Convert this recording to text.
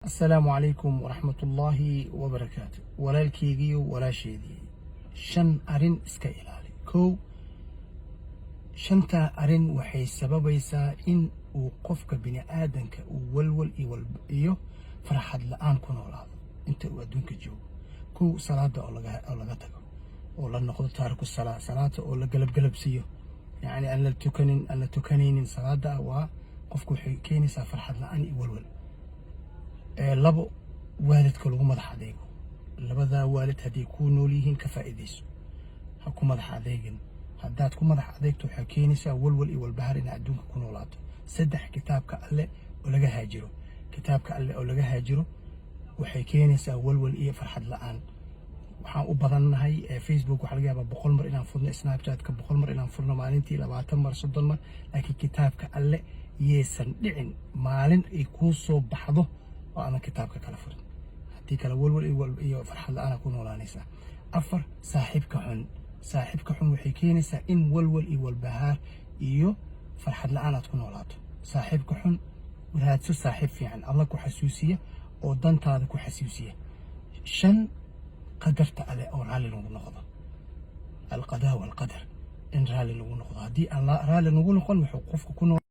Asalaamu calaykum waraxmatullaahi wabarakaatu. Walaalkeygiiyo walaasheedii, shan arrin iska ilaali. Kow, shantaa arrin waxay sababaysaa in uu qofka bini aadanka uu walwal iyo farxad la-aan ku noolaado inta uu adduunka joogo. Kow, salaada oo laga tago oo la noqdo taariku salaa, salaada oo la galabgalabsiiyo, yacni aan la tukanin, aan la tukanaynin salaada, waa qofku waxay keenaysaa farxad la-aan iyo walwal. Labo, waalidka lagu madax adeego. Labadaa waalid hadday kuu nool yihiin, ka faa'iidayso, ha ku madax adeegin. Haddaad ku madax adeegto, waxay keenaysaa walwal iyo walbahaar inaad adduunka ku noolaato. Saddex, kitaabka Alle oo laga haajiro. Kitaabka Alle oo laga haajiro waxay keenaysaa walwal iyo farxad la-aan. Waxaan u badannahay Facebook, waxaa laga yaabaa 100 mar inaan furno, Snapchatka 100 mar inaan furno maalintii, 20 mar, 30 mar, laakiin kitaabka Alle yeesan dhicin maalin ay kuu soo baxdo oo aadan kitaabka kala furin. Haddii kale, walwal iyo farxad la-aana ku noolaanaysaa. Afar, saaxiibka xun. Saaxiibka xun waxay keenaysaa in walwal iyo walbahaar iyo farxad la-aan aad ku noolaato. Saaxiibka xun raadso, saaxiib fiican, Alla ku xasuusiya oo dantaada ku xasuusiya. Shan, qadarta Ale oo raalli lagu noqdo, alqadaa walqadar, in raalli lagu noqdo. Haddii aan raalli lagu noqon, wuxuu qofka ku nool